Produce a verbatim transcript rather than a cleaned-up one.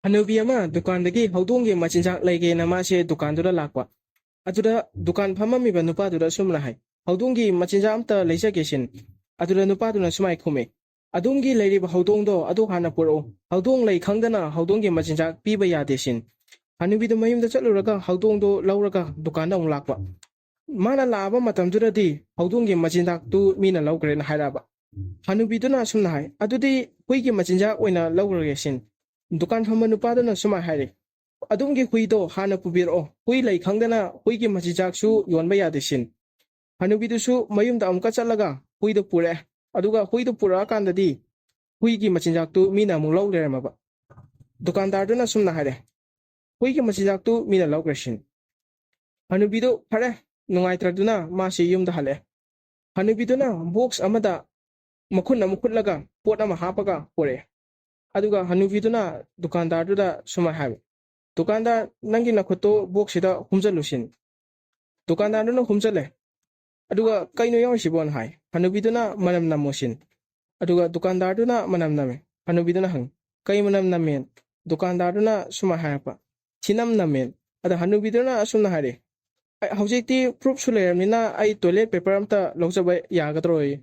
ꯍꯅꯨꯕꯤ ꯑꯃ ꯗꯨꯀꯥꯟꯗꯒꯤ ꯍꯧꯗꯣꯡꯒꯤ ꯃꯆꯤꯟꯖꯥꯛ ꯂꯩꯒꯦꯅ ꯃꯥꯁꯦ ꯗꯨꯀꯥꯟꯗꯨꯗ ꯂꯥꯛꯄ꯫ ꯑꯗꯨꯗ ꯗꯨꯀꯥꯟ ꯐꯝꯃꯝꯃꯤꯕ ꯅꯨꯄꯥꯗꯨꯗ ꯑꯁꯨꯝꯅ ꯍꯥꯏ, "ꯍꯧꯗꯣꯡꯒꯤ ꯃꯆꯤꯟꯖꯥꯛ ꯑꯝꯇ ꯂꯩꯖꯒꯦ ꯁꯤꯟ꯫" ꯑꯗꯨꯗ ꯅꯨꯄꯥꯗꯨꯅ ꯁꯨꯃꯥꯏ ꯈꯨꯝꯃꯦ, "ꯑꯗꯣꯝꯒꯤ ꯂꯩꯔꯤꯕ ꯍꯧꯗꯣꯡꯗꯣ ꯑꯗꯨ ꯍꯥꯟꯅ ꯄꯨꯔꯛꯎ꯫ ꯍꯧꯗꯣꯡ ꯂꯩ ꯈꯪꯗꯅ ꯍꯧꯗꯣꯡꯒꯤ ꯃꯆꯤꯟꯖꯥꯛ ꯄꯤꯕ ꯌꯥꯗꯦ ꯁꯤꯟ꯫" ꯍꯅꯨꯕꯤꯗꯨ ꯃꯌꯨꯝꯗ ꯆꯠꯂꯨꯔꯒ ꯍꯧꯗꯣꯡꯗꯣ ꯂꯧꯔꯒ ꯗꯨꯀꯥꯟꯗ ꯑꯃꯨꯛ ꯂꯥꯛꯄ꯫ ꯃꯥꯅ ꯂꯥꯛꯑꯕ ꯃꯇꯝꯗꯨꯗꯗꯤ ꯍꯧꯗꯣꯡꯒꯤ ꯃꯆꯤꯟꯖꯥꯛꯇꯨ ꯃꯤꯅ ꯂꯧꯈ꯭ꯔꯦꯅ ꯍꯥꯏꯔꯛꯑꯕ꯫ ꯍꯅꯨꯕꯤꯗꯨꯅ ꯑꯁꯨꯝꯅ ꯍꯥꯏ, "ꯑꯗꯨꯗꯤ ꯍꯨꯏꯒꯤ ꯃꯆꯤꯟꯖꯥꯛ ꯑꯣꯏꯅ ꯂꯧꯈ꯭ꯔꯒꯦ ꯁꯤꯟ꯫" ꯗꯨꯀꯥꯟ ꯐꯝꯕ ꯅꯨꯄꯥꯗꯨꯅ ꯁꯨꯃꯥꯏꯅ ꯍꯥꯏꯔꯦ, "ꯑꯗꯣꯝꯒꯤ ꯍꯨꯏꯗꯣ ꯍꯥꯟꯅ ꯄꯨꯕꯤꯔꯛꯑꯣ, ꯍꯨꯏ ꯂꯩ ꯈꯪꯗꯅ ꯍꯨꯏꯒꯤ ꯃꯆꯤꯟꯖꯥꯛꯁꯨ ꯌꯣꯟꯕ ꯌꯥꯗꯦ ꯁꯤꯟ꯫" ꯍꯅꯨꯕꯤꯗꯨꯁꯨ ꯃꯌꯨꯝꯗ ꯑꯃꯨꯛꯀ ꯆꯠꯂꯒ ꯍꯨꯏꯗꯣ ꯄꯨꯔꯛꯑꯦ, ꯑꯗꯨꯒ ꯍꯨꯏꯗꯣ ꯄꯨꯔꯛꯑꯀꯥꯟꯗꯗꯤ ꯍꯨꯏꯒꯤ ꯃꯆꯤꯟꯖꯥꯛꯇꯨ ꯃꯤꯅ ꯑꯃꯨꯛ ꯂꯧ ꯂꯩꯔꯝꯃꯕ꯫ ꯗꯨꯀꯥꯟꯗꯥꯔꯗꯨꯅ ꯁꯨꯝꯅ ꯍꯥꯏꯔꯦ, "ꯍꯨꯏꯒꯤ ꯃꯆꯤꯟꯖꯥꯛꯇꯨ ꯃꯤꯅ ꯂꯧꯈ꯭ꯔꯦ ꯁꯤꯟ꯫" ꯍꯅꯨꯕꯤꯗꯨ ꯐꯔꯦ, ꯅꯨꯡꯉꯥꯏꯇ꯭ꯔꯗꯨꯅ ꯃꯥꯁꯤ ꯌꯨꯝꯗ ꯍꯜꯂꯛꯑꯦ꯫ ꯍꯅꯨꯕꯤꯗꯨꯅ ꯕꯣꯛꯁ ꯑꯃꯗ ꯃꯈꯨꯟ ꯑꯃ ꯈꯨꯠꯂꯒ ꯄꯣꯠ ꯑꯃ ꯍꯥꯞꯄꯒ ꯄꯨꯔꯛꯑꯦ꯫ ꯑꯗꯨꯒ ꯍꯅꯨꯕꯤꯗꯨꯅ ꯗꯨꯀꯥꯟꯗꯥꯔꯗꯨꯗ ꯁꯨꯃꯥꯏꯅ ꯍꯥꯏꯕ, "ꯗꯨꯀꯥꯟꯗꯥꯔ, ꯅꯪꯒꯤ ꯅꯈꯨꯠꯇꯣ ꯕꯣꯛꯁꯁꯤꯗ ꯍꯨꯝꯖꯜꯂꯨ ꯁꯤꯟ꯫" ꯗꯨꯀꯥꯟꯗꯥꯔꯗꯨꯅ ꯍꯨꯝꯖꯜꯂꯦ꯫ ꯑꯗꯨꯒ "ꯀꯩꯅꯣ ꯌꯥꯎꯔꯤꯁꯤꯕꯣꯅ?" ꯍꯥꯏ꯫ ꯍꯅꯨꯕꯤꯗꯨꯅ "ꯃꯅꯝ ꯅꯝꯃꯣ ꯁꯤꯟ꯫" ꯑꯗꯨꯒ ꯗꯨꯀꯥꯟꯗꯥꯔꯗꯨꯅ ꯃꯅꯝ ꯅꯝꯃꯦ꯫ ꯍꯅꯨꯕꯤꯗꯨꯅ ꯍꯪꯉꯤ, "ꯀꯩ ꯃꯅꯝ ꯅꯝꯃꯦ?" ꯗꯨꯀꯥꯟꯗꯥꯔꯗꯨꯅ ꯁꯨꯃꯥꯏꯅ ꯍꯥꯏꯔꯛꯄ, "ꯊꯤꯅꯝ ꯅꯝꯃꯦ꯫" ꯑꯗ ꯍꯅꯨꯕꯤꯗꯨꯅ ꯑꯁꯨꯝꯅ ꯍꯥꯏꯔꯛꯑꯦ, "ꯑꯩ ꯍꯧꯖꯤꯛꯇꯤ ꯄ꯭ꯔꯨꯐꯁꯨ ꯂꯩꯔꯕꯅꯤꯅ ꯑꯩ ꯇꯣꯏꯂꯦꯠ ꯄꯦꯄꯔ ꯑꯝꯇ ꯂꯧꯖꯕ ꯌꯥꯒꯗ꯭ꯔꯣꯌꯦ?"